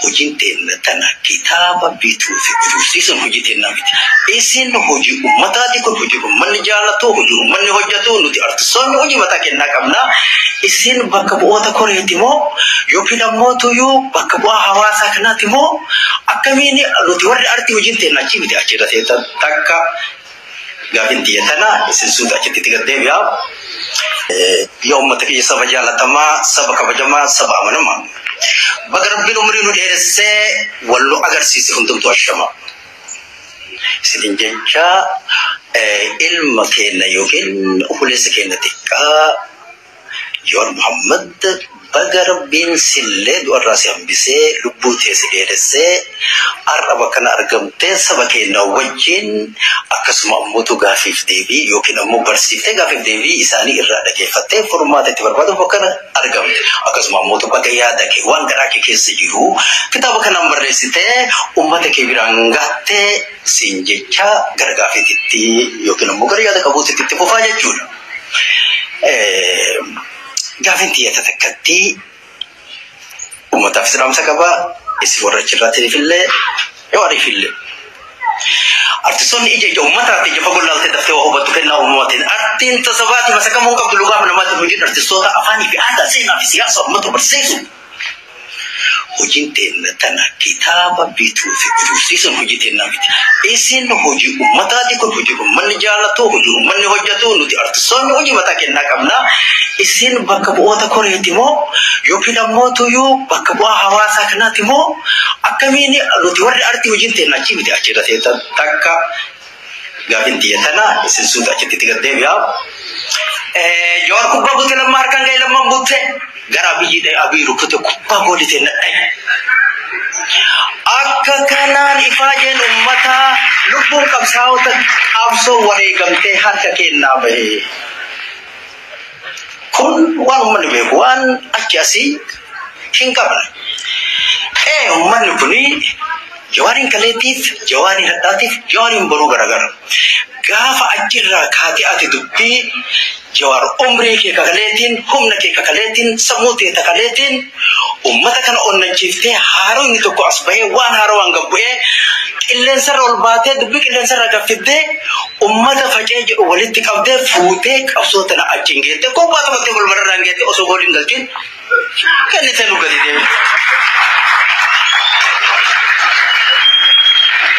Hojiin teenna tana kitaaba bituu fi gurgursiisuun hojii teennaa miti. Isin hojii uummataati, kun hojii uummanni jaallatu, hojii uummanni hojjetu, nuti artistoonni hojii mataa kennaa qabna. Isin bakka bu'oota koreeti moo yookiin ammoo tuyyuu bakka bu'aa hawaasaa kanaati moo akkamiin nuti warri artii hojiin teenna achii miti achirra teettan takka gaafin tiyya tana isin suuta achitti gad deebi'a. Yaa uummata kiyya, saba jaalatamaa, saba kabajamaa, saba amanamaa. Baga Rabbiin umrii nu dheeressee wal nu agarsiise, hundumtuu ashama. Isinin jecha ilma keenya yookiin obboleessa keenya xiqqaa Jawaar Muhammad, baga Rabbiin sillee du'arraa si hambisee lubbuu tee si dheeressee har'a bakka kana argamtee saba keenya wajjin akkasuma ammoo gaafiif deebii yookiin ammoo barsiiftee gaafiif deebii isaanii irraa dhageeffattee furmaata itti barbaaduuf bakka kana argamte. Akkasuma ammoo baga yaada kee waan garaa kee keessa jiru kitaaba kanaan barreessitee uummata kee biraan gattee siin jecha gara gaafiititti yookiin ammoo gara yaada qabuutitti itti fufaa jechuudha. Gaafin xiyyeeffate takkatti uummataafis dhaamsa qaba, isin warra achirraatiif illee yoo ariif illee. Artistoonni ija ija uummataati, ija fagoo laaltee daftee waa hubattu kennaa uumamaatiin. Artiin tasabaati masakamuu qabdu lugaaf namaatti, hojiin artistoota afaanii fi aadaa, seenaa fi siyaasa uummata barsiisu. Hojiin teenna tana kitaaba bituu fi gurgursiisuun hojii teennaa miti. Isin hojii uummataati, kun hojii uummanni jaallatu, hojii uummanni hojjetu, nuti artistoonni hojii mataa kennaa qabna. Isin bakka bu'oota koreeti moo yookiin ammoo tuyyuu bakka bu'aa hawaasaa kanaati moo akkamiin nuti warri artii hojiin teenna achii miti achirra teettan takka gaafin tiyya tana isin suuta achitti gad deebi'a. Jawaar kubbaa buute, lamma harkaan ga'e, lamman buute gara Abiyyi dha'e, Abiyyi rukute, kubbaa goolii ta'e dha'e. Akka kanaan ifaajeen uummataa lubbuun qabsaa'ota qabsoo wareegamtee harka kennaa bahe. Kun waan uummanni beeku, waan achi asii hin qabne. Uummanni kuni Jawaariin kaleetiif, Jawaariin hadhaatiif, Jawaariin boruu garagara. Gaafa achirraa kaatee ati dubbii Jawaar umrii kee kakaleetiin, humna kee kakaleetiin, sammuu tee kakaleetiin uummata kana onnachiiftee haaroo inni tokko as bahee waan haaroo waan gabbu'ee qilleensarra ol baatee dubbii qilleensarra gaffiddee uummata facee jedhu walitti qabdee fuutee qabsoo tana achiin geettee kubbaa taphattee golbararraan geettee osoo gooliin galchiin kennitee nu gadi deemte.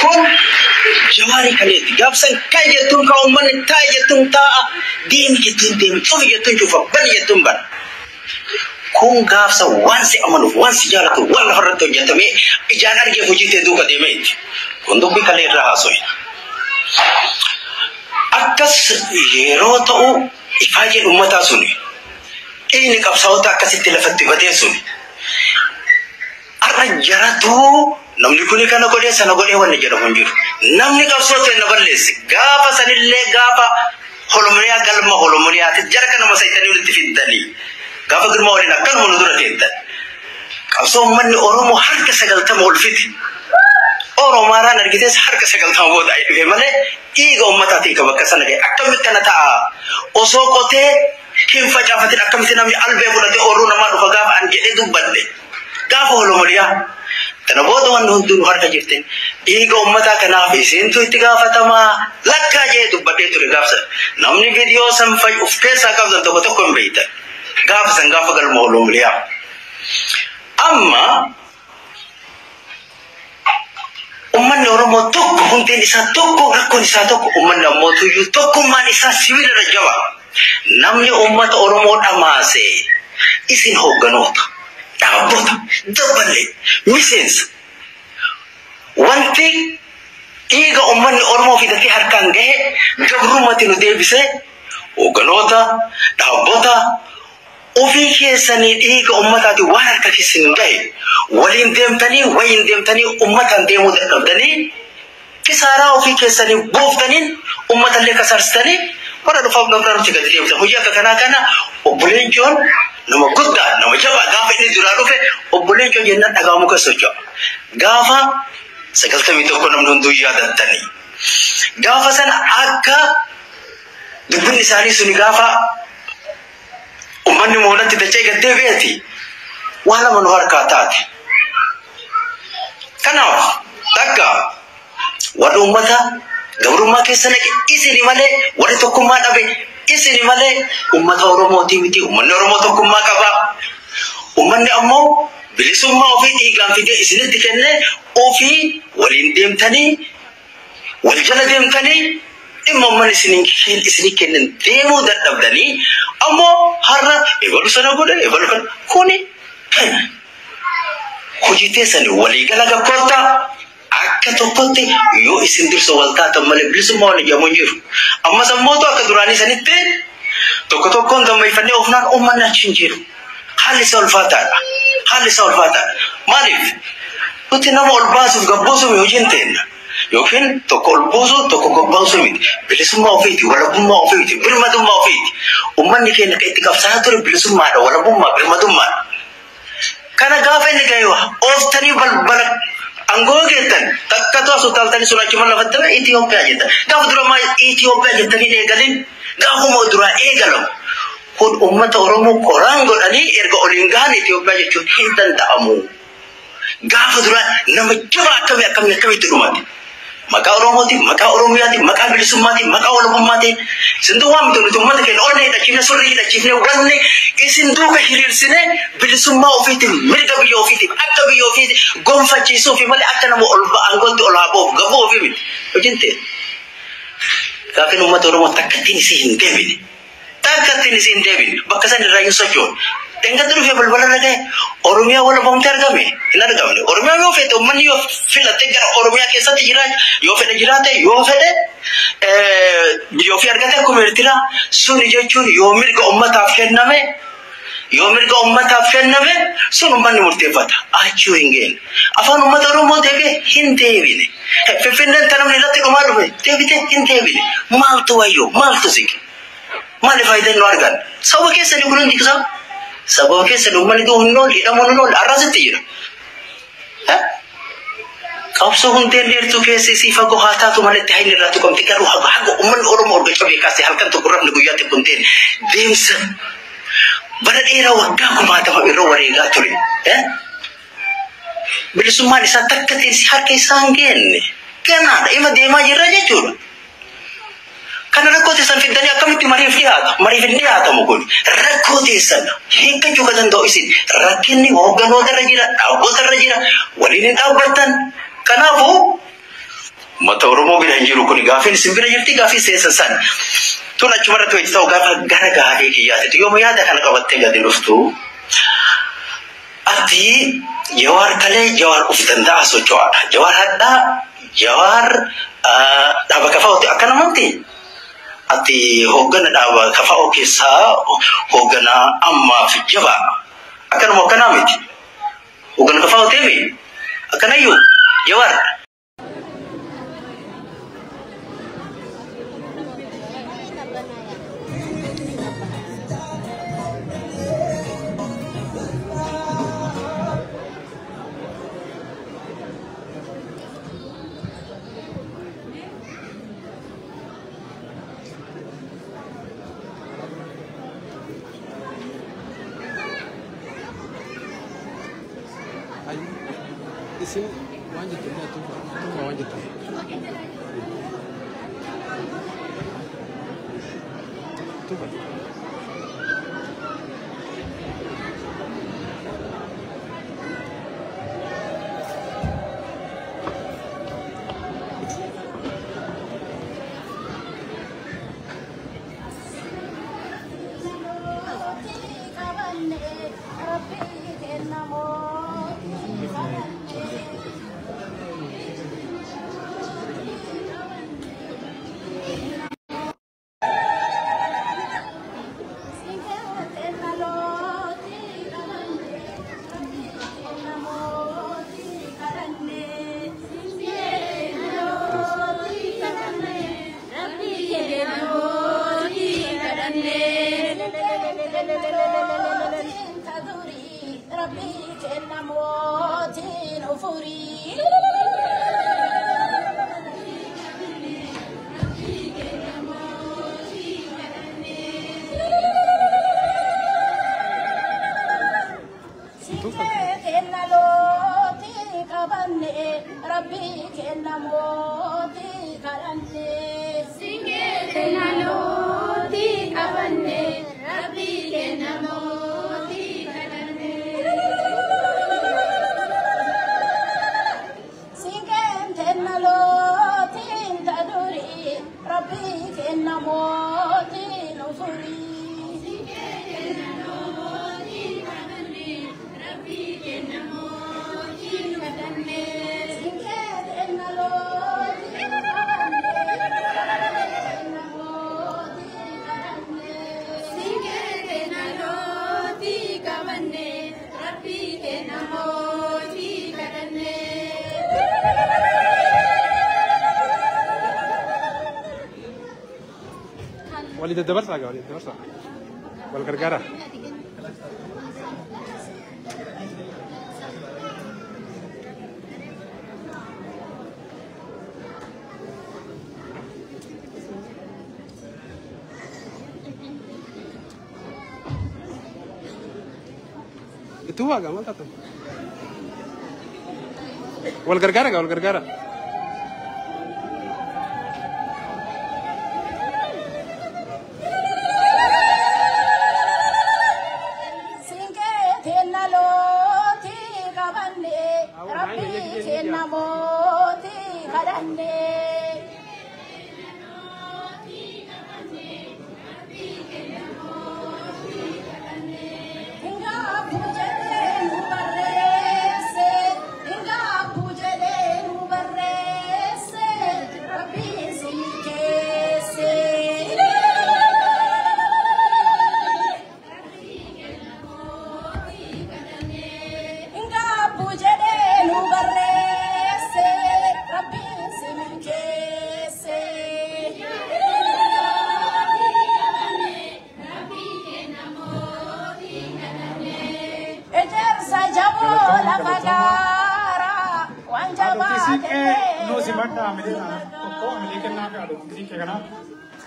Kun Jawaarii kaleetti. Gaafsan ka'i jettuun kaa, uummanni taa'i jettuun taa'a, deemi jettuun deemi, cufi jettuun cufa, bani jettuun bana. Kun gaafsa waan si amanuuf, waan si jaalatu, waan lafarratti hojjetamee ijaan argeef hojii ta'e duuka deemeeti. Kun dubbii kalee irraa haasofna. Akkas yeroo ta'u ifaajeen uummataa suni dhiigni qabsaa'ota akkasitti lafatti badee suni har'a jaratuu namni kuni kana godhee sana godhee wanni jedhamu hin jiru. Namni qabsoo ta'e na balleesse gaafa sanillee gaafa Holomoniyaa, galma Holomoniyaati jara kana masayitanii walitti fiddanii gaafa Girmaa waliin akkanuma nu dura teettan. Qabsoo uummanni Oromoo harka 90 ol fite. Oromaaraan argites harka 90 booda ayi dhufe malee dhiiga uummataatiin kan bakka sana gahe akkamitti kana ta'a? Osoo qotee hin facaafatin akkamitti namni albee fudhatee oorruu namaa dhufa gaafa an jedhee dubbadhe? Gaafa Holomoliyaa. Kana booda wanni hundinuu harka jirtin dhiiga uummataa kanaaf isintu itti gaafatamaa lakkaa jedhee dubbadhee ture gaafsan. Namni viidiyoo san fa'i of keessaa qabdan tokko tokko hin beektan. Gaafa san gaafa galma Holomoliyaa. Amma uummanni Oromoo tokko, hundeen isaa tokko, rakkoon isaa tokko, uummanni ammoo tuyyuu tokkummaan isaa sibiila jaba. Namni uummata Oromoo dhamaase isin hoogganoota, dhaabbota, dabballee, miseensa. Wanti dhiiga uummanni Oromoo fidatee harkaan gahe gabrummaatti nu deebisee hoogganoota, dhaabbota, ofii keessanii dhiiga uummataatiin waan harka keessan gahe waliin deemtanii, wayiin deemtanii uummataan deemuu dadhabdanii kisaaraa ofii keessanii buuftaniin uummatallee kasaarsitanii warra dhufaaf dhabdarutti gadi deemtan. Hojii akka kanaa kana obbo Leencoon nama guddaa, nama jabaa, gaafa inni duraa dhufe obbo Leencoo jennaan dhagaa muka socho'a. Gaafa 91 namni hunduu yaadattanii. Gaafa sana akka dubbinni isaanii suni gaafa uummanni moonatti dachee gad deebi'eeti. Waa lama nu harkaa taate. Warri uummata gabrummaa keessa naqe isini malee, warri tokkummaa dhabe isini malee uummata Oromootii miti. Uummanni Oromoo tokkummaa qaba. Uummanni ammoo bilisummaa ofii dhiigaan fidee isinitti kennee ofii waliin deemtanii wal jala deemtanii dhimma uummanni isinii kennan deemuu dadhabdanii ammoo har'a ebalu sana godhe ebalu kana kuni hojii teessanii waliigala gakkoottaa akka tokkotti yoo isin dursa wal taatan malee bilisummaa wal ijaamu hin jiru. Ammas ammoo akka duraanii sanitti tokko tokkoon gammeeffannee oofnaan uummanni achi hin jiru. Haalli isaa ulfaataadha. Haalli isaa ulfaataadha. Maaliif? Nuti nama ol baasuuf gabbuusuuf hojiin teenna. Yookiin tokko ol buusu tokko gabbaasuu miti. Bilisummaa ofiiti, walabummaa ofiiti, birmadummaa ofiiti. Uummanni keenya kan itti qabsaa'aa ture bilisummaadha, walabummaa, birmadummaadha. Kana gaafa inni ga'e ooftanii balbala aangoo geettan takka to'atu taaltanii sun achuma lafatti Itoophiyaa jettan. Gaafa dura maal Itoophiyaa jettanii eegalin gaafuma duraa eegalamu. Kun uummata Oromoo qoraan godhanii erga oliin gahan Itoophiyaa jechuun hin danda'amu. Gaafa duraa nama jabaa akkamii akkamii akkamitti dhumate. Maqaa Oromootiin, maqaa Oromiyaatiin, maqaa bilisummaatiin, maqaa walabummaatiin. Isin duwwaa miti nuti uummata keenya onnee hidhachiifne, surrii hidhachiifne, wanni isin duuka hiriirsine bilisummaa ofiitiin, mirga biyya ofiitiin, akka biyya ofiitiin gonfachiisuufi malee akka nama ol aangootti ol haa ba'uuf gabuu ofii miti. Hojiin ta'e. Gaaffiin uummata Oromoo takkattiin isii hin deebine. Takkattiin isii hin deebine. Bakka san irraa hin sochoone. Dhengatti dhufee balbala irra ga'e Oromiyaa walabamtee argame hin argamne. Oromiyaa yoo fedhe uummanni yoo filate gara Oromiyaa keessatti jiraate yoo fedhe jiraate yoo fedhe biyya ofii argate akkuma Eertiraa suni jechuun yoo mirga uummataaf kenname yoo mirga uummataaf kenname sun uummanni murteeffata. Achuu hin geenne. Afaan uummata Oromoo deebi'e hin deebine. Finfinneen tan namni irratti dhumaa dhufe deebite hin deebine. Maaltu wayyoo maaltu siqe? Maali faayidaan nu argan? Sababa keessanii kun hundi isaa sababa keessan uummanni du'u hin oolle hidhamuun hin oolle har'asitti jira. Qabsoo hundeen dheertuu keessa isii fagoo haa taatu malee itti hayni irraa tuqamte garuu haga haga uummanni Oromoo erga cabee kaasee halkan tokko rafne guyyaa tokko hin ta'in deemsa bara dheeraa waggaa kumaatama irra wareegaa ture. Bilisummaan isaa takka teessi harka isaa hin geenne ganaadha ima deemaa jirra jechuudha. Kana rakkoo teessan fiddanii akkamitti mariif dhiyaata? Mariif hin dhiyaatamu kun. Rakkoo teessan hiikkachuu kan danda'u isin. Rakkinni hoogganoota irra jira, dhaabbota irra jira, waliin hin dhaabbattan. Kanaafuu uummata Oromoo bira hin jiru kun gaafiin isin bira jirti gaafii seensa san. Tun achuma irratti hojii ta'u gaafa gara gaafii kiyyaatitti yooma yaada kana qabattee gadi dhuftu. Ati Jawaar kalee Jawaar of danda'a socho'aadha. Jawaar hadhaa Jawaar dhaaba kafaa'uti akka namatti. Ati hooggana dhaaba kafaa'u keessaa hooggana ammaaf jabaa. Akkanuma akkanaa miti. Hooggana kafaa'u ta'e akkanayyuu Jawaar. Isin waan jettu tufa waan jettu. Tufa. Rabbi kenna mootii. Walii daddabarsaa gaa walii daddabarsaa. Wal gargaaraa. Itti hubaa gaa maal taatan? Wal gargaara gaa wal gargaara. Siinqee teenna lootii qabanne rabbii kenna mootii kadhanne. Hingaabbuu jedhee nu barreesse hingaabbuu jedhee nu barreesse rabbiin si milkeesse. Hingaabbuu jedhee nu barreesse rabbiin si milkeesse. Ejersa jaboo lafa gaaraa waan jabaa Haadhotii siiqqee ta'e. nu simadha amilee tokko amilee kennaa fi haadhotii siiqqee kanaaf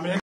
amilee.